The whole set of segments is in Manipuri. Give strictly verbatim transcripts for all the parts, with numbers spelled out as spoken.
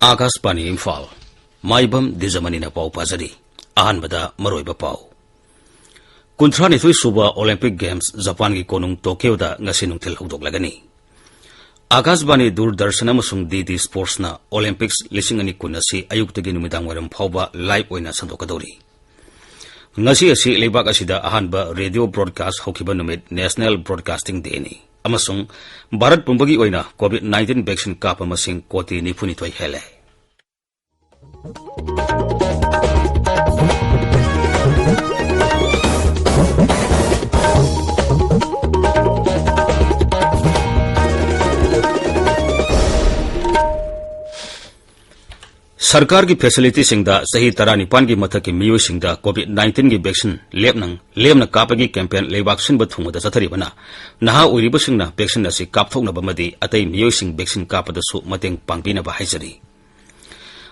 ꯑꯥꯀꯥꯁꯕꯥꯅꯤ ꯏꯝꯐꯥꯜ꯫ ꯃꯥꯏꯕꯝ ꯗꯤꯖꯃꯅꯤꯅ ꯄꯥꯎ ꯄꯥꯖꯔꯤ꯫ ꯑꯍꯥꯟꯕꯗ ꯃꯔꯨꯑꯣꯏꯕ ꯄꯥꯎ꯫ ꯀꯨꯟꯊ꯭ꯔꯥꯅꯤꯊꯣꯏ ꯁꯨꯕ ꯑꯣꯂꯤꯝꯄꯤꯛ ꯒꯦꯝꯁ ꯖꯄꯥꯟꯒꯤ ꯀꯣꯅꯨꯡ ꯇꯣꯀꯤꯌꯣꯗ ꯉꯁꯤ ꯅꯨꯡꯊꯤꯜ ꯍꯧꯗꯣꯛꯂꯒꯅꯤ꯫ ꯑꯥꯀꯥꯁꯕꯥꯅꯤ, ꯗꯨꯔꯗꯔꯁꯟ ꯑꯃꯁꯨꯡ ꯗꯤ ꯗꯤ ꯁ꯭ꯄꯣꯔꯠꯁꯅ ꯑꯣꯂꯤꯝꯄꯤꯛꯁ ꯂꯤꯁꯤꯡ ꯑꯅꯤ ꯀꯨꯟ ꯑꯁꯤ ꯑꯌꯨꯛꯇꯒꯤ ꯅꯨꯃꯤꯗꯥꯡ ꯋꯥꯏꯔꯝ ꯐꯥꯎꯕ ꯂꯥꯏꯚ ꯑꯣꯏꯅ ꯁꯟꯗꯣꯛꯀꯗꯧꯔꯤ꯫ ꯉꯁꯤ ꯑꯁꯤ ꯂꯩꯕꯥꯛ ꯑꯁꯤꯗ ꯑꯍꯥꯟꯕ ꯔꯦꯗꯤꯑꯣ ꯕ꯭ꯔꯣꯗꯀꯥꯁ ꯍꯧꯈꯤꯕ ꯅꯨꯃꯤꯠ, ꯅꯦꯁꯅꯦꯜ ꯕ꯭ꯔꯣꯗꯀꯥꯁꯇꯤꯡ ꯗꯦꯅꯤ, ꯑꯃꯁꯨꯡ ꯚꯥꯔꯠ ꯄꯨꯝꯕꯒꯤ ꯑꯣꯏꯅ ꯀꯣꯚꯤꯗ ꯅꯥꯏꯟꯇꯤꯟ ꯚꯦꯛꯁꯤꯟ ꯀꯥꯞꯄ ꯃꯁꯤꯡ ꯀꯣꯇꯤ ꯅꯤꯐꯨꯅꯤꯊꯣꯏ ꯍꯦꯜꯂꯦ꯫ ꯁꯔꯀꯥꯔꯒꯤ ꯐꯦꯁꯤꯂꯤꯇꯤꯁꯤꯡꯗ ꯆꯍꯤ ꯇꯔꯥꯅꯤꯄꯥꯟꯒꯤ ꯃꯊꯛꯀꯤ ꯃꯤꯑꯣꯏꯁꯤꯡꯗ ꯀꯣꯚꯤꯗ ꯅꯥꯏꯟꯇꯤꯟꯒꯤ ꯚꯦꯛꯁꯤꯟ ꯂꯦꯞꯅ, ꯂꯦꯝꯅ ꯀꯥꯞꯄꯒꯤ ꯀꯦꯝꯄꯦꯟ ꯂꯩꯕꯥꯛ ꯁꯤꯟꯕ ꯊꯨꯡꯅꯗ ꯆꯠꯊꯔꯤꯕꯅ ꯅꯍꯥ ꯑꯣꯏꯔꯤꯕꯁꯤꯡꯅ ꯚꯦꯛꯁꯤꯟ ꯑꯁꯤ ꯀꯥꯞꯊꯣꯛꯅꯕ ꯑꯃꯗꯤ ꯑꯇꯩ ꯃꯤꯑꯣꯏꯁꯤꯡ ꯚꯦꯛꯁꯤꯟ ꯀꯥꯞꯄꯗꯁꯨ ꯃꯇꯦꯡ ꯄꯥꯡꯕꯤꯅꯕ ꯍꯥꯏꯖꯔꯤ꯫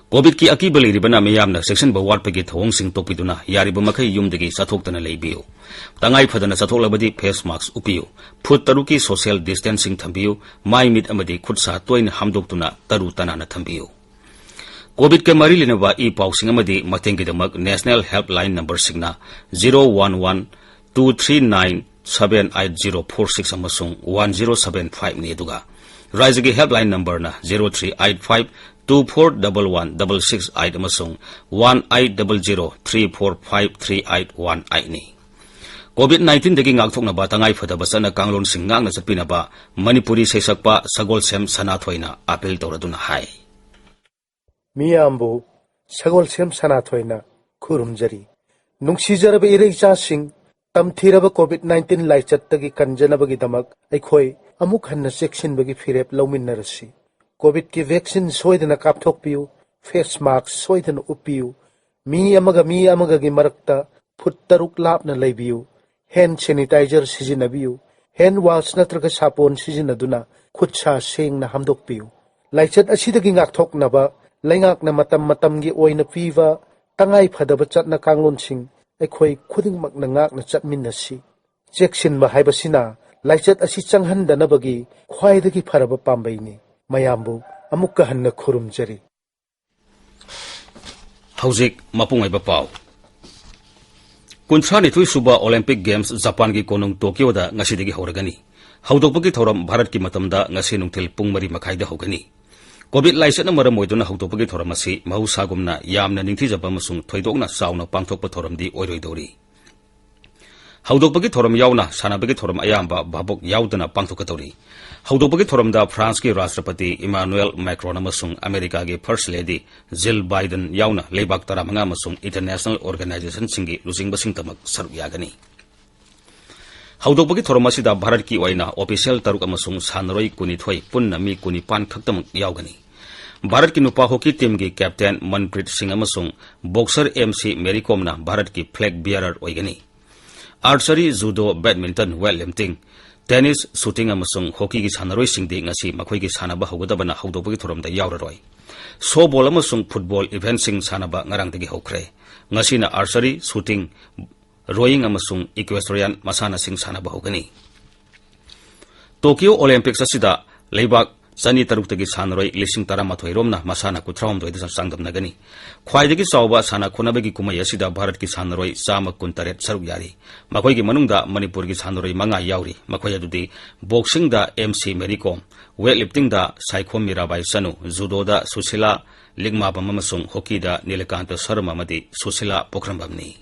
ꯀꯣꯚꯤꯗꯀꯤ ꯑꯀꯤꯕ ꯂꯩꯔꯤꯕꯅ ꯃꯤꯌꯥꯝꯅ ꯆꯦꯛꯁꯤꯟꯕ ꯋꯥꯠꯄꯒꯤ ꯊꯧꯑꯣꯡꯁꯤꯡ ꯇꯣꯛꯄꯤꯗꯨꯅ ꯌꯥꯔꯤꯕ ꯃꯈꯩ ꯌꯨꯝꯗꯒꯤ ꯆꯠꯊꯣꯛꯇꯅ ꯂꯩꯕꯤꯌꯨ꯫ ꯇꯉꯥꯏ ꯐꯗꯅ ꯆꯠꯊꯣꯛꯂꯕꯗꯤ ꯐꯦꯁ ꯃꯥꯁꯛ ꯎꯞꯄꯤꯌꯨ꯫ ꯐꯨꯠ ꯇꯔꯨꯛꯀꯤ ꯁꯣꯁꯤꯌꯦꯜ ꯗꯤꯁꯇꯦꯟꯁꯤꯡ ꯊꯝꯕꯤꯌꯨ꯫ ꯃꯥꯏ, ꯃꯤꯠ ꯑꯃꯗꯤ ꯈꯨꯠ ꯁꯥ ꯇꯣꯏꯅ ꯍꯥꯝꯗꯣꯛꯇꯨꯅ ꯇꯔꯨ ꯇꯅꯥꯟꯅ ꯊꯝꯕꯤꯌꯨ꯫ ꯀꯣꯚꯤꯗꯀ ꯃꯔꯤ ꯂꯩꯅꯕ ꯏ ꯄꯥꯎꯁꯤꯡ ꯑꯃꯗꯤ ꯃꯇꯦꯡꯒꯤꯗꯃꯛ ꯅꯦꯁꯅꯦꯜ ꯍꯦꯜꯞꯂꯥꯏꯟ ꯅꯝꯕꯔꯁꯤꯡꯅ zero one one two three nine seven eight zero four six ꯑꯃꯁꯨꯡ ꯋꯥꯟ ꯖꯤꯔꯣ ꯁꯚꯦꯟ ꯐꯥꯏꯚꯅꯤ, ꯑꯗꯨꯒ ꯔꯥꯖ꯭ꯌꯒꯤ ꯍꯦꯜꯞꯂꯥꯏꯟ ꯅꯝꯕꯔꯅ zero three eight five two four double one double six eight ꯑꯃꯁꯨꯡ one eight double zero three four five three eight one ꯑꯩꯠꯅꯤ꯫ ꯀꯣꯚꯤꯗ ꯅꯥꯏꯟꯇꯤꯟꯗꯒꯤ ꯉꯥꯛꯊꯣꯛꯅꯕ ꯇꯉꯥꯏ ꯐꯗꯕ ꯆꯠꯅ ꯀꯥꯡꯂꯣꯟꯁꯤꯡ ꯉꯥꯛꯅ ꯆꯠꯄꯤꯅꯕ ꯃꯅꯤꯄꯨꯔꯤ ꯁꯩꯁꯛꯄ ꯁꯒꯣꯜꯁꯦꯝ ꯁꯅꯥꯊꯣꯏꯅ ꯑꯥꯄꯤꯜ ꯇꯧꯔꯗꯨꯅ ꯍꯥꯏ꯫ ꯃꯤꯌꯥꯝꯕꯨ ꯁꯒꯣꯜꯁꯦꯝ ꯁꯅꯥꯊꯣꯏꯅ ꯈꯨꯔꯨꯝꯖꯔꯤ꯫ ꯅꯨꯡꯁꯤꯖꯔꯕ ꯏꯔꯩꯆꯥꯁꯤꯡ, ꯇꯝꯊꯤꯔꯕ ꯀꯣꯚꯤꯗ ꯅꯥꯏꯟꯇꯤꯟ ꯂꯥꯏꯆꯠꯇꯒꯤ ꯀꯟꯖꯅꯕꯒꯤꯗꯃꯛ ꯑꯩꯈꯣꯏ ꯑꯃꯨꯛ ꯍꯟꯅ ꯆꯦꯛꯁꯤꯟꯕꯒꯤ ꯐꯤꯔꯦꯞ ꯂꯧꯃꯤꯟꯅꯔꯁꯤ꯫ ꯀꯣꯚꯤꯗꯀꯤ ꯚꯦꯛꯁꯤꯟ ꯁꯣꯏꯗꯅ ꯀꯥꯞꯊꯣꯛꯄꯤꯌꯨ, ꯐꯦꯁ ꯃꯥꯁꯛ ꯁꯣꯏꯗꯅ ꯎꯞꯄꯤꯌꯨ, ꯃꯤ ꯑꯃꯒ ꯃꯤ ꯑꯃꯒꯒꯤ ꯃꯔꯛꯇ ꯐꯨꯠ ꯇꯔꯨꯛ ꯂꯥꯞꯅ ꯂꯩꯕꯤꯌꯨ, ꯍꯦꯟꯗ ꯁꯦꯅꯤꯇꯥꯏꯖꯔ ꯁꯤꯖꯤꯟꯅꯕꯤꯌꯨ, ꯍꯦꯟꯗ ꯋꯥꯁ ꯅꯠꯇ꯭ꯔꯒ ꯁꯥꯄꯣꯟ ꯁꯤꯖꯤꯟꯅꯗꯨꯅ ꯈꯨꯠ ꯁꯥ ꯁꯦꯡꯅ ꯍꯥꯝꯗꯣꯛꯄꯤꯌꯨ꯫ ꯂꯥꯏꯆꯠ ꯑꯁꯤꯗꯒꯤ ꯉꯥꯛꯊꯣꯛꯅꯕ ꯂꯩꯉꯥꯛꯅ ꯃꯇꯝ ꯃꯇꯝꯒꯤ ꯑꯣꯏꯅ ꯄꯤꯕ ꯇꯉꯥꯏ ꯐꯗꯕ ꯆꯠꯅ ꯀꯥꯡꯂꯣꯟꯁꯤꯡ ꯑꯩꯈꯣꯏ ꯈꯨꯗꯤꯡꯃꯛꯅ ꯉꯥꯛꯅ ꯆꯠꯃꯤꯟꯅꯁꯤ꯫ ꯆꯦꯛꯁꯤꯟꯕ ꯍꯥꯏꯕꯁꯤꯅ ꯂꯥꯏꯆꯠ ꯑꯁꯤ ꯆꯪꯍꯟꯗꯅꯕꯒꯤ ꯈ꯭ꯋꯥꯏꯗꯒꯤ ꯐꯔꯕ ꯄꯥꯝꯕꯩꯅꯤ꯫ ꯃꯌꯥꯝꯕꯨ ꯑꯃꯨꯛꯀ ꯍꯟꯅ ꯈꯨꯔꯨꯝꯖꯔꯤ꯫ ꯍꯧꯖꯤꯛ ꯃꯄꯨꯡ ꯑꯣꯏꯕ ꯄꯥꯎ꯫ ꯀꯨꯟꯊ꯭ꯔꯥ ꯅꯤꯊꯣꯏ ꯁꯨꯕ ꯑꯣꯂꯦꯝꯄꯤꯛ ꯒꯦꯝꯁ ꯖꯄꯥꯟꯒꯤ ꯀꯣꯅꯨꯡ ꯇꯣꯀꯤꯌꯣꯗ ꯉꯁꯤꯗꯒꯤ ꯍꯧꯔꯒꯅꯤ꯫ ꯍꯧꯗꯣꯛꯄꯒꯤ ꯊꯧꯔꯝ ꯚꯥꯔꯠꯀꯤ ꯃꯇꯝꯗ ꯉꯁꯤ ꯅꯨꯡꯊꯤꯜ ꯄꯨꯡ ꯃꯔꯤ ꯃꯈꯥꯏꯗ ꯍꯧꯒꯅꯤ꯫ ꯀꯣꯚꯤꯗ ꯂꯥꯏꯆꯠꯅ ꯃꯔꯝ ꯑꯣꯏꯗꯨꯅ ꯍꯧꯗꯣꯛꯄꯒꯤ ꯊꯧꯔꯝ ꯑꯁꯤ ꯃꯍꯧꯁꯥꯒꯨꯝꯅ ꯌꯥꯝꯅ ꯅꯤꯡꯊꯤꯖꯕ ꯑꯃꯁꯨꯡ ꯊꯣꯏꯗꯣꯛꯅ ꯆꯥꯎꯅ ꯄꯥꯡꯊꯣꯛꯄ ꯊꯧꯔꯝꯗꯤ ꯑꯣꯏꯔꯣꯏꯗꯧꯔꯤ꯫ ꯍꯧꯗꯣꯛꯄꯒꯤ ꯊꯧꯔꯝ ꯌꯥꯎꯅ ꯁꯥꯟꯅꯕꯒꯤ ꯊꯧꯔꯝ ꯑꯌꯥꯝꯕ ꯚꯥꯕꯣꯛ ꯌꯥꯎꯗꯅ ꯄꯥꯡꯊꯣꯛꯀꯗꯧꯔꯤ꯫ ꯍꯧꯗꯣꯛꯄꯒꯤ ꯊꯧꯔꯝꯗ ꯐ꯭ꯔꯥꯟꯁꯀꯤ ꯔꯥꯁꯇ꯭ꯔꯄꯇꯤ ꯏꯃꯥꯅꯨꯑꯦꯜ ꯃꯦꯀ꯭ꯔꯣꯟ ꯑꯃꯁꯨꯡ ꯑꯃꯦꯔꯤꯀꯥꯒꯤ ꯐꯥꯔꯁ ꯂꯦꯗꯤ ꯖꯤꯜ ꯕꯥꯏꯗꯟ ꯌꯥꯎꯅ ꯂꯩꯕꯥꯛ ꯇꯔꯥꯃꯉꯥ ꯑꯃꯁꯨꯡ ꯏꯟꯇꯔꯅꯦꯁꯅꯦꯜ ꯑꯣꯔꯒꯅꯥꯏꯖꯦꯁꯟꯁꯤꯡꯒꯤ ꯂꯨꯆꯤꯡꯕꯁꯤꯡꯇꯃꯛ ꯁꯔꯨꯛ ꯌꯥꯒꯅꯤ꯫ ꯍꯧꯗꯣꯛꯄꯒꯤ ꯊꯧꯔꯝ ꯑꯁꯤꯗ ꯚꯥꯔꯠꯀꯤ ꯑꯣꯏꯅ ꯑꯣꯐꯤꯁꯤꯌꯦꯜ ꯇꯔꯨꯛ ꯑꯃꯁꯨꯡ ꯁꯥꯟꯅꯔꯣꯏ ꯀꯨꯟꯅꯤꯊꯣꯏ, ꯄꯨꯟꯅ ꯃꯤ ꯀꯨꯟꯅꯤꯄꯥꯟ ꯈꯛꯇꯃꯛ ꯌꯥꯎꯒꯅꯤ꯫ ꯚꯥꯔꯠꯀꯤ ꯅꯨꯄꯥ ꯍꯣꯀꯤ ꯇꯤꯝꯒꯤ ꯀꯦꯞꯇꯦꯟ ꯃꯟꯄ꯭ꯔꯤꯠ ꯁꯤꯡ ꯑꯃꯁꯨꯡ ꯕꯣꯛꯁꯔ ꯑꯦꯝ ꯁꯤ ꯃꯦꯔꯤ ꯀꯣꯝꯅ ꯚꯥꯔꯠꯀꯤ ꯐ꯭ꯂꯦꯒ ꯕꯤꯌꯔꯔ ꯑꯣꯏꯒꯅꯤ꯫ Archery, judo, badminton, weight lifting, tennis, shooting ꯑꯃꯁꯨꯡ ꯍꯣꯀꯤꯒꯤ ꯁꯥꯟꯅꯔꯣꯏꯁꯤꯡꯗꯤ ꯉꯁꯤ ꯃꯈꯣꯏꯒꯤ ꯁꯥꯟꯅꯕ ꯍꯧꯒꯗꯕꯅ ꯍꯧꯗꯣꯛꯄꯒꯤ ꯊꯧꯔꯝꯗ ꯌꯥꯎꯔꯔꯣꯏ꯫ ꯁꯣꯞꯕꯣꯜ ꯑꯃꯁꯨꯡ ꯐꯨꯠꯕꯣꯜ ꯏꯚꯦꯟꯠꯁꯤꯡ ꯁꯥꯟꯅꯕ ꯉꯔꯥꯡꯗꯒꯤ ꯍꯧꯈ꯭ꯔꯦ꯫ ꯉꯁꯤꯅ ꯑꯥꯔꯆꯔꯤ, ꯁꯨꯇꯤꯡ, ꯔꯣꯌꯤꯡ ꯑꯃꯁꯨꯡ ꯏꯀ꯭ꯋꯦꯁꯇ꯭ꯔꯤꯌꯥꯟ ꯃꯁꯥꯟꯅꯁꯤꯡ ꯁꯥꯟꯅꯕ ꯍꯧꯒꯅꯤ꯫ ꯇꯣꯀꯤꯌꯣ ꯑꯣꯂꯦꯝꯄꯤꯛꯁ ꯑꯁꯤꯗ ꯂꯩꯕꯥꯛ ꯆꯅꯤ ꯇꯔꯨꯛꯇꯒꯤ ꯁꯥꯟꯅꯔꯣꯏ ꯂꯤꯁꯤꯡ ꯇꯔꯥꯃꯥꯊꯣꯏ ꯔꯣꯝꯅ ꯃꯁꯥꯟꯅ ꯀꯨꯟꯊ꯭ꯔꯥꯍꯨꯝꯗꯣꯏꯗ ꯆꯥꯡꯗꯝꯅꯒꯅꯤ꯫ ꯈ꯭ꯋꯥꯏꯗꯒꯤ ꯆꯥꯎꯕ ꯁꯥꯟꯅ ꯈꯣꯠꯅꯕꯒꯤ ꯀꯨꯝꯍꯩ ꯑꯁꯤꯗ ꯚꯥꯔꯠꯀꯤ ꯁꯥꯟꯅꯔꯣꯏ ꯆꯥꯝꯃ ꯀꯨꯟꯇꯔꯦꯠ ꯁꯔꯨꯛ ꯌꯥꯔꯤ꯫ ꯃꯈꯣꯏꯒꯤ ꯃꯅꯨꯡꯗ ꯃꯅꯤꯄꯨꯔꯒꯤ ꯁꯥꯟꯅꯔꯣꯏ ꯃꯉꯥ ꯌꯥꯎꯔꯤ꯫ ꯃꯈꯣꯏ ꯑꯗꯨꯗꯤ ꯕꯣꯛꯁꯤꯡꯗ ꯑꯦꯝ ꯁꯤ ꯃꯦꯔꯤ ꯀꯣꯝ, ꯋꯦꯠ ꯂꯤꯐꯇꯤꯡꯗ ꯁꯥꯏꯈꯣꯝ ꯃꯤꯔꯥꯕꯥꯏ ꯆꯅꯨ, ꯖꯨꯗꯣꯗ ꯁꯨꯁꯤꯂꯥ ꯂꯤꯛꯃꯥꯕꯝ ꯑꯃꯁꯨꯡ ꯍꯣꯀꯤꯗ ꯅꯤꯂꯀꯥꯟꯇ ꯁꯔꯃ ꯑꯃꯗꯤ ꯁꯨꯁꯤꯂꯥ ꯄꯣꯈ꯭ꯔꯝꯕꯝꯅꯤ꯫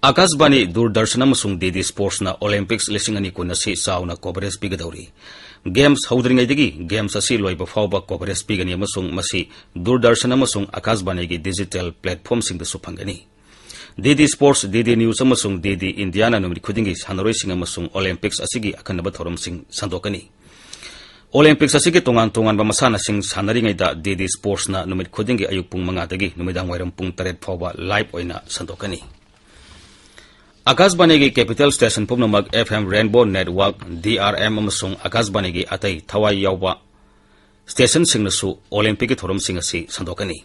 ꯑꯀꯥꯁꯕꯥꯅꯤ, ꯗꯨꯔꯗꯔꯁꯟ ꯑꯃꯁꯨꯡ ꯗꯤ ꯗꯤ ꯁ꯭ꯄꯣꯔꯠꯁꯅ ꯑꯣꯂꯦꯝꯄꯤꯛꯁ ꯂꯤꯁꯤꯡ ꯑꯅꯤ ꯀꯨꯟ ꯑꯁꯤ ꯆꯥꯎꯅ ꯀꯣꯚꯔꯦꯖ ꯄꯤꯒꯗꯧꯔꯤ꯫ ꯒꯦꯝꯁ ꯍꯧꯗ꯭ꯔꯤꯉꯩꯗꯒꯤ ꯒꯦꯝꯁ ꯑꯁꯤ ꯂꯣꯏꯕ ꯐꯥꯎꯕ ꯀꯣꯚꯔꯦꯖ ꯄꯤꯒꯅꯤ ꯑꯃꯁꯨꯡ ꯃꯁꯤ ꯗꯨꯔꯗꯔꯁꯟ ꯑꯃꯁꯨꯡ ꯑꯀꯥꯁꯕꯥꯅꯤꯒꯤ ꯗꯤꯖꯤꯇꯦꯜ ꯄ꯭ꯂꯦꯠꯐꯣꯔꯝꯁꯤꯡꯗꯁꯨ ꯐꯪꯒꯅꯤ꯫ ꯗꯤ ꯗꯤ ꯁ꯭ꯄꯣꯔꯠꯁ, ꯗꯤ ꯗꯤ ꯅ꯭ꯌꯨꯁ ꯑꯃꯁꯨꯡ ꯗꯤ ꯗꯤ ꯏꯟꯗꯤꯌꯥꯅ ꯅꯨꯃꯤꯠ ꯈꯨꯗꯤꯡꯒꯤ ꯁꯥꯟꯅꯔꯣꯏꯁꯤꯡ ꯑꯃꯁꯨꯡ ꯑꯣꯂꯦꯝꯄꯤꯛꯁ ꯑꯁꯤꯒꯤ ꯑꯈꯟꯅꯕ ꯊꯧꯔꯝꯁꯤꯡ ꯁꯟꯗꯣꯛꯀꯅꯤ꯫ ꯑꯣꯂꯦꯝꯄꯤꯛꯁ ꯑꯁꯤꯒꯤ ꯇꯣꯉꯥꯟ ꯇꯣꯉꯥꯟꯕ ꯃꯁꯥꯟꯅꯁꯤꯡ ꯁꯥꯟꯅꯔꯤꯉꯩꯗ ꯗꯤ ꯗꯤ ꯁ꯭ꯄꯣꯔꯠꯁꯅ ꯅꯨꯃꯤꯠ ꯈꯨꯗꯤꯡꯒꯤ ꯑꯌꯨꯛ ꯄꯨꯡ ꯃꯉꯥꯗꯒꯤ ꯅꯨꯃꯤꯗꯥꯡ ꯋꯥꯏꯔꯝ ꯄꯨꯡ ꯇꯔꯦꯠ ꯐꯥꯎꯕ ꯂꯥꯏꯚ ꯑꯣꯏꯅ ꯁꯟꯗꯣꯛꯀꯅꯤ꯫ ꯑꯀꯥꯁꯕꯥꯅꯤꯒꯤ ꯀꯦꯄꯤꯇꯦꯜ ꯁ꯭ꯇꯦꯁꯟ ꯄꯨꯝꯅꯃꯛ F M rainbow network, D R M, ꯑꯃꯁꯨꯡ ꯑꯀꯥꯁꯕꯥꯅꯤꯒꯤ ꯑꯇꯩ ꯊꯋꯥꯏ ꯌꯥꯎꯕ stationꯁꯤꯡꯅꯁꯨ Olympicꯀꯤ ꯊꯧꯔꯝꯁꯤꯡ ꯑꯁꯤ ꯁꯟꯗꯣꯛꯀꯅꯤ꯫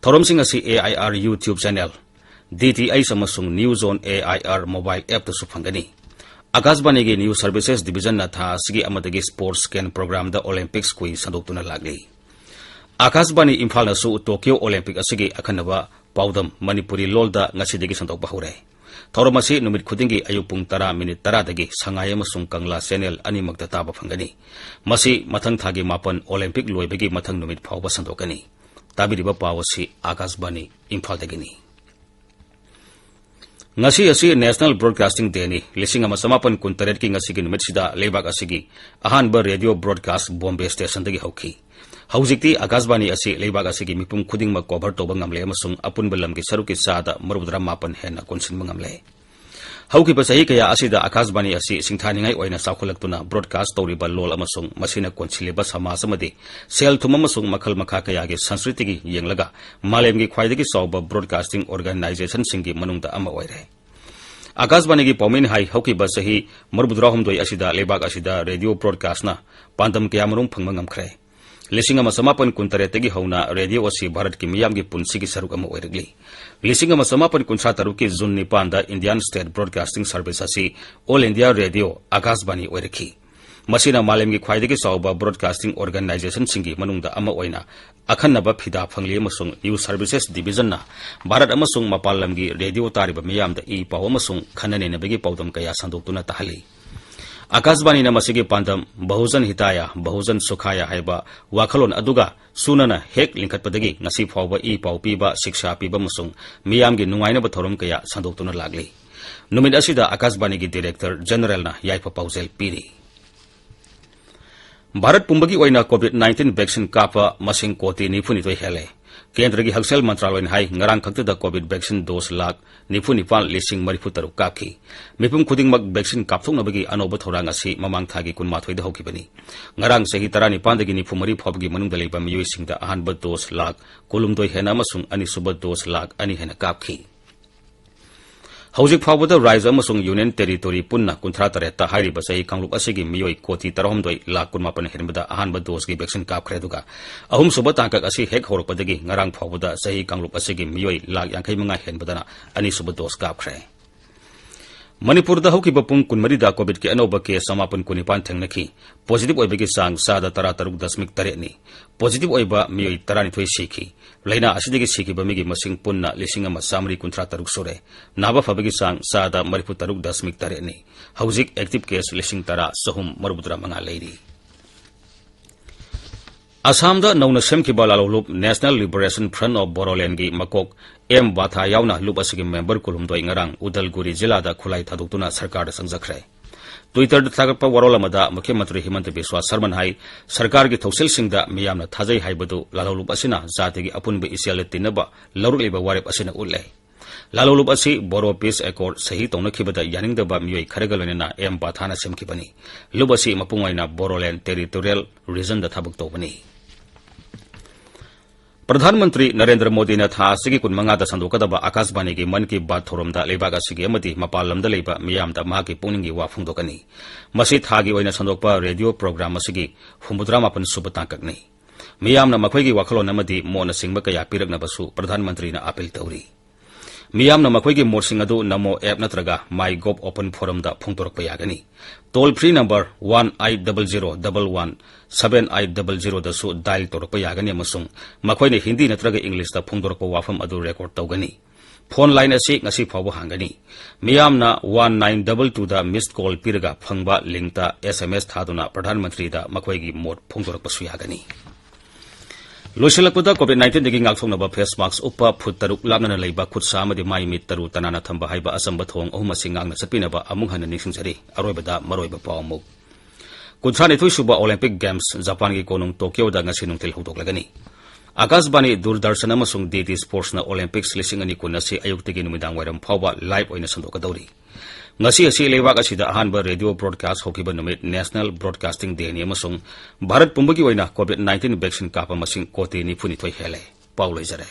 ꯊꯧꯔꯝꯁꯤꯡ ꯑꯁꯤ A I R YouTube channel, D T H ꯑꯃꯁꯨꯡ News on A I R mobile appꯇꯁꯨ ꯐꯪꯒꯅꯤ꯫ ꯑꯀꯥꯁꯕꯥꯅꯤꯒꯤ News Services Divisionꯅ ꯊꯥ ꯑꯁꯤꯒꯤ ꯑꯃꯗꯒꯤ sports scan programꯗ Olympics quiz ꯁꯟꯗꯣꯛꯇꯨꯅ ꯂꯥꯛꯂꯤ꯫ ꯑꯀꯥꯁꯕꯥꯅꯤ ꯏꯝꯐꯥꯜꯅꯁꯨ Tokyo Olympic ꯑꯁꯤꯒꯤ ꯑꯈꯟꯅꯕ ꯄꯥꯎꯗꯝ ꯃꯅꯤꯄꯨꯔꯤ ꯂꯣꯜꯗ ꯉꯁꯤꯗꯒꯤ ꯁꯟꯗꯣꯛꯄ ꯍꯧꯔꯦ꯫ ꯊꯧꯔꯝ ꯑꯁꯤ ꯅꯨꯃꯤꯠ ꯈꯨꯗꯤꯡꯒꯤ ꯑꯌꯨꯛ ꯄꯨꯡ ꯇꯔꯥ ꯃꯤꯅꯤꯠ ꯇꯔꯥꯗꯒꯤ ꯁꯉꯥꯏ ꯑꯃꯁꯨꯡ ꯀꯪꯂꯥ channel ꯑꯅꯤꯃꯛꯇ ꯇꯥꯕ ꯐꯪꯒꯅꯤ꯫ ꯃꯁꯤ ꯃꯊꯪ ꯊꯥꯒꯤ ꯃꯥꯄꯟ Olympic ꯂꯣꯏꯕꯒꯤ ꯃꯊꯪ ꯅꯨꯃꯤꯠ ꯐꯥꯎꯕ ꯁꯟꯗꯣꯛꯀꯅꯤ꯫ ꯇꯥꯕꯤꯔꯤꯕ ꯄꯥꯎ ꯑꯁꯤ ꯑꯀꯥꯁꯕꯥꯅꯤ ꯏꯝꯐꯥꯜꯗꯒꯤꯅꯤ꯫ ꯉꯁꯤ ꯑꯁꯤ National Broadcasting Dayꯅꯤ꯫ ꯂꯤꯁꯤꯡ ꯑꯃ ꯆꯃꯥꯄꯟ ꯀꯨꯟꯇꯔꯦꯠꯀꯤ ꯉꯁꯤꯒꯤ ꯅꯨꯃꯤꯠꯁꯤꯗ ꯂꯩꯕꯥꯛ ꯑꯁꯤꯒꯤ ꯑꯍꯥꯟꯕ radio broadcast Bombay stationꯗꯒꯤ ꯍꯧꯈꯤ꯫ ꯍꯧꯖꯤꯛꯇꯤ ꯑꯀꯥꯁꯕꯥꯅꯤ ꯑꯁꯤ ꯂꯩꯕꯥꯛ ꯑꯁꯤꯒꯤ ꯃꯤꯄꯨꯝ ꯈꯨꯗꯤꯡꯃꯛ cover ꯇꯧꯕ ꯉꯝꯂꯦ ꯑꯃꯁꯨꯡ ꯑꯄꯨꯟꯕ ꯂꯝꯒꯤ ꯁꯔꯨꯛꯀꯤ ꯆꯥꯗ ꯃꯔꯤꯐꯨꯇꯔꯥ ꯃꯥꯄꯟ ꯍꯦꯟꯅ ꯀꯣꯟꯁꯤꯟꯕ ꯉꯝꯂꯦ꯫ ꯍꯧꯈꯤꯕ ꯆꯍꯤ ꯀꯌꯥ ꯑꯁꯤꯗ ꯑꯀꯥꯁꯕꯥꯅꯤ ꯑꯁꯤ ꯁꯤꯡꯊꯥꯅꯤꯡꯉꯥꯏ ꯑꯣꯏꯅ ꯆꯥꯎꯈꯠꯂꯛꯇꯨꯅ broadcast ꯇꯧꯔꯤꯕ ꯂꯣꯜ ꯑꯃꯁꯨꯡ ꯃꯁꯤꯅ ꯀꯣꯟꯁꯤꯜꯂꯤꯕ ꯁꯃꯥꯖ ꯑꯃꯗꯤ ꯁꯦꯜ ꯊꯨꯝ ꯑꯃꯁꯨꯡ ꯃꯈꯜ ꯃꯈꯥ ꯀꯌꯥꯒꯤ ꯁꯪꯁꯀ꯭ꯔꯤꯇꯤꯒꯤ ꯌꯦꯡꯂꯒ ꯃꯥꯂꯦꯝꯒꯤ ꯈ꯭ꯋꯥꯏꯗꯒꯤ ꯆꯥꯎꯕ broadcasting organizationꯁꯤꯡꯒꯤ ꯃꯅꯨꯡꯗ ꯑꯃ ꯑꯣꯏꯔꯦ꯫ ꯑꯀꯥꯁꯕꯥꯅꯤꯒꯤ ꯄꯥꯎꯃꯤꯅ ꯍꯥꯏ, ꯍꯧꯈꯤꯕ ꯆꯍꯤ ꯃꯔꯤꯐꯨꯇꯔꯥꯍꯨꯝꯗꯣꯏ ꯑꯁꯤꯗ ꯂꯩꯕꯥꯛ ꯑꯁꯤꯗ radio broadcastꯅ ꯄꯥꯟꯗꯝ ꯀꯌꯥꯃꯔꯨꯝ ꯐꯪꯕ ꯉꯝꯈ꯭ꯔꯦ꯫ ꯂꯤꯁꯤꯡ ꯑꯃ ꯆꯃꯥꯄꯟ ꯀꯨꯟꯇꯔꯦꯠꯇꯒꯤ ꯍꯧꯅ radio ꯑꯁꯤ ꯚꯥꯔꯠꯀꯤ ꯃꯤꯌꯥꯝꯒꯤ ꯄꯨꯟꯁꯤꯒꯤ ꯁꯔꯨꯛ ꯑꯃ ꯑꯣꯏꯔꯛꯂꯤ꯫ ꯂꯤꯁꯤꯡ ꯑꯃ ꯆꯃꯥꯄꯟ ꯀꯨꯟꯊ꯭ꯔꯥ ꯇꯔꯨꯛꯀꯤ June ꯅꯤꯄꯥꯟꯗ Indian State Broadcasting Service ꯑꯁꯤ All India Radio Akashvani ꯑꯣꯏꯔꯛꯈꯤ꯫ ꯃꯁꯤꯅ ꯃꯥꯂꯦꯝꯒꯤ ꯈ꯭ꯋꯥꯏꯗꯒꯤ ꯆꯥꯎꯕ broadcasting organizationꯁꯤꯡꯒꯤ ꯃꯅꯨꯡꯗ ꯑꯃ ꯑꯣꯏꯅ ꯑꯈꯟꯅꯕ ꯐꯤꯗꯥ ꯐꯪꯂꯤ ꯑꯃꯁꯨꯡ News Services Divisionꯅ ꯚꯥꯔꯠ ꯑꯃꯁꯨꯡ ꯃꯄꯥꯟ ꯂꯝꯒꯤ radio ꯇꯥꯔꯤꯕ ꯃꯤꯌꯥꯝꯗ ꯏ ꯄꯥꯎ ꯑꯃꯁꯨꯡ ꯈꯟꯅ ꯅꯩꯅꯕꯒꯤ ꯄꯥꯎꯗꯝ ꯀꯌꯥ ꯁꯟꯗꯣꯛꯇꯨꯅ ꯇꯥꯍꯜꯂꯤ꯫ ꯑꯀꯥꯁꯕꯥꯅꯤꯅ ꯃꯁꯤꯒꯤ ꯄꯥꯟꯗꯝ ꯕꯍꯨꯖꯟ ꯍꯤꯇꯥꯌ, ꯕꯍꯨꯖꯟ ꯁꯨꯈꯥꯌ ꯍꯥꯏꯕ ꯋꯥꯈꯜꯂꯣꯟ ꯑꯗꯨꯒ ꯆꯨꯅꯅ ꯍꯦꯛ ꯂꯤꯡꯈꯠꯄꯗꯒꯤ ꯉꯁꯤ ꯐꯥꯎꯕ ꯏ ꯄꯥꯎ ꯄꯤꯕ, ꯁꯤꯛꯁꯥ ꯄꯤꯕ ꯑꯃꯁꯨꯡ ꯃꯤꯌꯥꯝꯒꯤ ꯅꯨꯡꯉꯥꯏꯅꯕ ꯊꯧꯔꯝ ꯀꯌꯥ ꯁꯟꯗꯣꯛꯇꯨꯅ ꯂꯥꯛꯂꯤ꯫ ꯅꯨꯃꯤꯠ ꯑꯁꯤꯗ ꯑꯀꯥꯁꯕꯥꯅꯤꯒꯤ Director Generalꯅ ꯌꯥꯏꯐ ꯄꯥꯎꯖꯦꯜ ꯄꯤꯔꯤ꯫ ꯚꯥꯔꯠ ꯄꯨꯝꯕꯒꯤ ꯑꯣꯏꯅ COVID nineteen vaccine ꯀꯥꯞꯄ ꯃꯁꯤꯡ ꯀꯣꯇꯤ ꯅꯤꯐꯨꯅꯤꯊꯣꯏ ꯍꯦꯜꯂꯦ꯫ ꯀꯦꯟꯗ꯭ꯔꯒꯤ ꯍꯛꯁꯦꯜ ꯃꯟꯇ꯭ꯔꯥꯂꯣꯏꯅ ꯍꯥꯏ, ꯉꯔꯥꯡ ꯈꯛꯇꯗ COVID vaccine dose ꯂꯥꯈ ꯅꯤꯐꯨ ꯅꯤꯄꯥꯟ ꯂꯤꯁꯤꯡ ꯃꯔꯤꯐꯨ ꯇꯔꯨꯛ ꯀꯥꯞꯈꯤ꯫ ꯃꯤꯄꯨꯝ ꯈꯨꯗꯤꯡꯃꯛ vaccine ꯀꯥꯞꯊꯣꯛꯅꯕꯒꯤ ꯑꯅꯧꯕ ꯊꯧꯔꯥꯡ ꯑꯁꯤ ꯃꯃꯥꯡ ꯊꯥꯒꯤ ꯀꯨꯟꯃꯥꯊꯣꯏꯗ ꯍꯧꯈꯤꯕꯅꯤ꯫ ꯉꯔꯥꯡ ꯆꯍꯤ ꯇꯔꯥꯅꯤꯄꯥꯟꯗꯒꯤ ꯅꯤꯐꯨ ꯃꯔꯤ ꯐꯥꯎꯕꯒꯤ ꯃꯅꯨꯡꯗ ꯂꯩꯕ ꯃꯤꯑꯣꯏꯁꯤꯡꯗ ꯑꯍꯥꯟꯕ dose ꯂꯥꯈ ꯀꯨꯟꯍꯨꯝꯗꯣꯏ ꯍꯦꯟꯅ ꯑꯃꯁꯨꯡ ꯑꯅꯤꯁꯨꯕ dose ꯂꯥꯈ ꯑꯅꯤ ꯍꯦꯟꯅ ꯀꯥꯞꯈꯤ꯫ ꯍꯧꯖꯤꯛ ꯐꯥꯎꯕꯗ ꯔꯥꯖ꯭ꯌ ꯑꯃꯁꯨꯡ ꯌꯨꯅꯤꯌꯟ ꯇꯦꯔꯤꯇꯣꯔꯤ ꯄꯨꯟꯅ ꯀꯨꯟꯊ꯭ꯔꯥ ꯇꯔꯦꯠꯇ ꯍꯥꯏꯔꯤꯕ ꯆꯍꯤ ꯀꯥꯡꯂꯨꯞ ꯑꯁꯤꯒꯤ ꯃꯤꯑꯣꯏ ꯀꯣꯇꯤ ꯇꯔꯥꯍꯨꯝꯗꯣꯏ ꯂꯥꯈ ꯀꯨꯟꯃꯥꯄꯟ ꯍꯦꯟꯕꯗ ꯑꯍꯥꯟꯕ ꯗꯣꯁꯀꯤ ꯚꯦꯛꯁꯤꯟ ꯀꯥꯞꯈ꯭ꯔꯦ꯫ ꯑꯗꯨꯒ ꯑꯍꯨꯝꯁꯨꯕ ꯇꯥꯡꯀꯛ ꯑꯁꯤ ꯍꯦꯛ ꯍꯧꯔꯛꯄꯗꯒꯤ ꯉꯔꯥꯡ ꯐꯥꯎꯕꯗ ꯆꯍꯤ ꯀꯥꯡꯂꯨꯞ ꯑꯁꯤꯒꯤ ꯃꯤꯑꯣꯏ ꯂꯥꯈ ꯌꯥꯡꯈꯩ ꯃꯉꯥ ꯍꯦꯟꯕꯗꯅ ꯑꯅꯤꯁꯨꯕ ꯗꯣꯁ ꯀꯥꯞꯈ꯭ꯔꯦ꯫ ꯃꯅꯤꯄꯨꯔꯗ ꯍꯧꯈꯤꯕ ꯄꯨꯡ ꯀꯨꯟꯃꯔꯤꯗ ꯀꯣꯚꯤꯗꯀꯤ ꯑꯅꯧꯕ ꯀꯦꯁ ꯆꯃꯥꯄꯟ ꯀꯨꯟꯅꯤꯄꯥꯟ ꯊꯦꯡꯅꯈꯤ꯫ ꯄꯣꯖꯤꯇꯤꯚ ꯑꯣꯏꯕꯒꯤ ꯆꯥꯡ ꯆꯥꯗ ꯇꯔꯥ ꯇꯔꯨꯛ ꯗꯁꯃꯤꯛ ꯇꯔꯦꯠꯅꯤ꯫ ꯄꯣꯖꯤꯇꯤꯚ ꯑꯣꯏꯕ ꯃꯤꯑꯣꯏ ꯇꯔꯥꯅꯤꯊꯣꯏ ꯁꯤꯈꯤ꯫ ꯂꯥꯏꯅꯥ ꯑꯁꯤꯗꯒꯤ ꯁꯤꯈꯤꯕ ꯃꯤꯒꯤ ꯃꯁꯤꯡ ꯄꯨꯟꯅ ꯂꯤꯁꯤꯡ ꯑꯃ ꯆꯥꯃꯔꯤ ꯀꯨꯟꯊ꯭ꯔꯥ ꯇꯔꯨꯛ ꯁꯨꯔꯦ꯫ ꯅꯥꯕ ꯐꯕꯒꯤ ꯆꯥꯡ ꯆꯥꯗ ꯃꯔꯤꯐꯨ ꯇꯔꯨꯛ ꯗꯁꯃꯤꯛ ꯇꯔꯦꯠꯅꯤ꯫ ꯍꯧꯖꯤꯛ ꯑꯦꯛꯇꯤꯚ ꯀꯦꯁ ꯂꯤꯁꯤꯡ ꯇꯔꯥ ꯆꯍꯨꯝ ꯃꯔꯤꯐꯨꯇꯔꯥ ꯃꯉꯥ ꯂꯩꯔꯤ꯫ ꯑꯁꯥꯝꯗ ꯅꯧꯅ ꯁꯦꯝꯈꯤꯕ ꯂꯥꯂꯣꯂꯨꯞ National Liberation Front of Bodolandꯒꯤ ꯃꯀꯣꯛ ꯑꯦꯝ ꯕꯥꯊꯥ ꯌꯥꯎꯅ ꯂꯨꯞ ꯑꯁꯤꯒꯤ ꯃꯦꯝꯕꯔ ꯀꯨꯟꯍꯨꯝꯗꯣꯏ ꯉꯔꯥꯡ ꯎꯗꯜꯒꯨꯔꯤ ꯖꯤꯂꯥꯗ ꯈꯨꯠꯂꯥꯏ ꯊꯥꯗꯣꯛꯇꯨꯅ ꯁꯔꯀꯥꯔꯗ ꯆꯪꯖꯈ꯭ꯔꯦ꯫ Twitterꯗ ꯊꯥꯒꯠꯄ ꯋꯥꯔꯣꯜ ꯑꯃꯗ ꯃꯨꯈ꯭ꯌ ꯃꯟꯇ꯭ꯔꯤ ꯍꯤꯃꯟꯇ ꯕꯤꯁ꯭ꯋꯥ ꯁꯔꯃꯟ ꯍꯥꯏ, ꯁꯔꯀꯥꯔꯒꯤ ꯊꯧꯁꯤꯜꯁꯤꯡꯗ ꯃꯤꯌꯥꯝꯅ ꯊꯥꯖꯩ ꯍꯥꯏꯕꯗꯨ ꯂꯥꯂꯣꯂꯨꯞ ꯑꯁꯤꯅ ꯖꯥꯇꯤꯒꯤ ꯑꯄꯨꯟꯕ ꯏꯆꯦꯜꯗ ꯇꯤꯟꯅꯕ ꯂꯧꯔꯛꯂꯤꯕ ꯋꯥꯔꯦꯞ ꯑꯁꯤꯅ ꯎꯠꯂꯦ꯫ ꯂꯥꯂꯣꯂꯨꯞ ꯑꯁꯤ ꯕꯣꯔꯣ ꯄꯤꯁ ꯑꯦꯀꯣꯔꯗ ꯁꯍꯤ ꯇꯧꯅꯈꯤꯕꯗ ꯌꯥꯅꯤꯡꯗꯕ ꯃꯤꯑꯣꯏ ꯈꯔꯒ ꯂꯣꯏꯅꯅ ꯑꯦꯝ ꯕꯥꯊꯥꯅ ꯁꯦꯝꯈꯤꯕꯅꯤ꯫ ꯂꯨꯞ ꯑꯁꯤ ꯃꯄꯨꯡ ꯑꯣꯏꯅ ꯕꯣꯔꯣꯂꯦꯟ ꯇꯦꯔꯤꯇꯣꯔꯤꯌꯦꯜ ꯔꯤꯖꯟꯗ ꯊꯕꯛ ꯇꯧꯕꯅꯤ꯫ ꯄ꯭ꯔꯙꯥꯟ ꯃꯟꯇ꯭ꯔꯤ ꯅꯔꯦꯟꯗ꯭ꯔ ꯃꯣꯗꯤꯅ ꯊꯥ ꯑꯁꯤꯒꯤ ꯀꯨꯟꯃꯉꯥꯗ ꯁꯟꯗꯣꯛꯀꯗꯕ ꯑꯥꯀꯥꯁꯕꯥꯅꯤꯒꯤ ꯃꯟ ꯀꯤ ꯕꯥꯠ ꯊꯧꯔꯝꯗ ꯂꯩꯕꯥꯛ ꯑꯁꯤꯒꯤ ꯑꯃꯗꯤ ꯃꯄꯥꯟ ꯂꯝꯗ ꯂꯩꯕ ꯃꯤꯌꯥꯝꯗ ꯃꯍꯥꯛꯀꯤ ꯄꯨꯛꯅꯤꯡꯒꯤ ꯋꯥ ꯐꯣꯡꯗꯣꯛꯀꯅꯤ꯫ ꯃꯁꯤ ꯊꯥꯒꯤ ꯑꯣꯏꯅ ꯁꯟꯗꯣꯛꯄ ꯔꯦꯗꯤꯑꯣ ꯄ꯭ꯔꯣꯒ꯭ꯔꯥꯝ ꯑꯁꯤꯒꯤ ꯍꯨꯝꯐꯨꯇꯔꯥ ꯃꯥꯄꯟ ꯁꯨꯕ ꯇꯥꯡꯀꯛꯅꯤ꯫ ꯃꯤꯌꯥꯝꯅ ꯃꯈꯣꯏꯒꯤ ꯋꯥꯈꯜꯂꯣꯟ ꯑꯃꯗꯤ ꯃꯣꯠꯅꯆꯤꯡꯕ ꯀꯌꯥ ꯄꯤꯔꯛꯅꯕꯁꯨ ꯄ꯭ꯔꯙꯥꯟ ꯃꯟꯇ꯭ꯔꯤꯅ ꯑꯥꯄꯤꯜ ꯇꯧꯔꯤ꯫ ꯃꯤꯌꯥꯝꯅ ꯃꯈꯣꯏꯒꯤ ꯃꯣꯠꯁꯤꯡ ꯑꯗꯨ ꯅꯃꯣ ꯑꯦꯞ ꯅꯠꯇ꯭ꯔꯒ ꯃꯥꯏ ꯒꯣꯚ ꯑꯣꯄꯟ ꯐꯣꯔꯝꯗ ꯐꯣꯡꯗꯣꯔꯛꯄ ꯌꯥꯒꯅꯤ꯫ Toll free number one eight double zero double one seven eight double ꯖꯤꯔꯣꯗꯁꯨ ꯗꯥꯏꯜ ꯇꯧꯔꯛꯄ ꯌꯥꯒꯅꯤ ꯑꯃꯁꯨꯡ ꯃꯈꯣꯏꯅ ꯍꯤꯟꯗꯤ ꯅꯠꯇ꯭ꯔꯒ ꯏꯪꯂꯤꯁꯇ ꯐꯣꯡꯗꯣꯔꯛꯄ ꯋꯥꯐꯝ ꯑꯗꯨ ꯔꯦꯀꯣꯔꯗ ꯇꯧꯒꯅꯤ꯫ ꯐꯣꯟ ꯂꯥꯏꯟ ꯑꯁꯤ ꯉꯁꯤ ꯐꯥꯎꯕ ꯍꯥꯡꯒꯅꯤ꯫ ꯃꯤꯌꯥꯝꯅ ꯋꯥꯟ ꯅꯥꯏꯟ ꯗꯕꯜ ꯇꯨꯗ ꯃꯤꯁ ꯀꯣꯜ ꯄꯤꯔꯒ ꯐꯪꯕ ꯂꯤꯡꯇ ꯑꯦꯁ ꯑꯦꯝ ꯑꯦꯁ ꯊꯥꯗꯨꯅ ꯄ꯭ꯔꯙꯥꯟ ꯃꯟꯇ꯭ꯔꯤꯗ ꯃꯈꯣꯏꯒꯤ ꯃꯣꯠ ꯐꯣꯡꯗꯣꯔꯛꯄꯁꯨ ꯌꯥꯒꯅꯤ꯫ ꯂꯣꯏꯁꯤꯜꯂꯛꯄꯗ, ꯀꯣꯚꯤꯗ ꯅꯥꯏꯟꯇꯤꯟꯗꯒꯤ ꯉꯥꯛꯊꯣꯛꯅꯕ ꯐꯦꯁ ꯃꯥꯛꯁ ꯎꯞꯄ, ꯐꯨꯠ ꯇꯔꯨꯛ ꯂꯥꯞꯅꯅ ꯂꯩꯕ, ꯈꯨꯠ ꯁꯥ ꯑꯃꯗꯤ ꯃꯥꯏ ꯃꯤꯠ ꯇꯔꯨ ꯇꯅꯥꯟꯅ ꯊꯝꯕ ꯍꯥꯏꯕ ꯑꯆꯝꯕ ꯊꯧꯑꯣꯡ ꯑꯍꯨꯝ ꯑꯁꯤ ꯉꯥꯛꯅ ꯆꯠꯄꯤꯅꯕ ꯑꯃꯨꯛ ꯍꯟꯅ ꯅꯤꯡꯁꯤꯡꯖꯔꯤ꯫ ꯑꯔꯣꯏꯕꯗ ꯃꯔꯨꯑꯣꯏꯕ ꯄꯥꯎ ꯑꯃꯨꯛ꯫ ꯀꯨꯟꯊ꯭ꯔꯥꯅꯤꯊꯣꯏ ꯁꯨꯕ ꯑꯣꯂꯦꯝꯄꯤꯛ ꯒꯦꯝꯁ ꯖꯄꯥꯟꯒꯤ ꯀꯣꯅꯨꯡ ꯇꯣꯀꯤꯌꯣꯗ ꯉꯁꯤ ꯅꯨꯡꯊꯤꯜ ꯍꯧꯗꯣꯛꯂꯒꯅꯤ꯫ ꯑꯥꯀꯥꯁꯕꯥꯅꯤ, ꯗꯨꯔꯗꯔꯁꯟ ꯑꯃꯁꯨꯡ ꯗꯤ ꯗꯤ ꯁ꯭ꯄꯣꯔꯠꯁꯅ ꯑꯣꯂꯦꯝꯄꯤꯛꯁ ꯂꯤꯁꯤꯡ ꯑꯅꯤ ꯀꯨꯟ ꯑꯁꯤ ꯑꯌꯨꯛꯇꯒꯤ ꯅꯨꯃꯤꯗꯥꯡ ꯋꯥꯏꯔꯝ ꯐꯥꯎꯕ ꯂꯥꯏꯚ ꯑꯣꯏꯅ ꯁꯟꯗꯣꯛꯀꯗꯧꯔꯤ꯫ ꯉꯁꯤ ꯑꯁꯤ ꯂꯩꯕꯥꯛ ꯑꯁꯤꯗ ꯑꯍꯥꯟꯕ ꯔꯦꯗꯤꯑꯣ ꯕ꯭ꯔꯣꯗꯀꯥꯁ ꯍꯧꯈꯤꯕ ꯅꯨꯃꯤꯠ, ꯅꯦꯁꯅꯦꯜ ꯕ꯭ꯔꯣꯗꯀꯥꯁꯇꯤꯡ ꯗꯦꯅꯤ ꯑꯃꯁꯨꯡ ꯚꯥꯔꯠ ꯄꯨꯝꯕꯒꯤ ꯑꯣꯏꯅ ꯀꯣꯚꯤꯗ ꯅꯥꯏꯟꯇꯤꯟ ꯚꯦꯛꯁꯤꯟ ꯀꯥꯞꯄ ꯃꯁꯤꯡ ꯀꯣꯇꯤ ꯅꯤꯐꯨꯅꯤꯊꯣꯏ ꯍꯦꯜꯂꯦ꯫ ꯄꯥꯎ ꯂꯣꯏꯖꯔꯦ꯫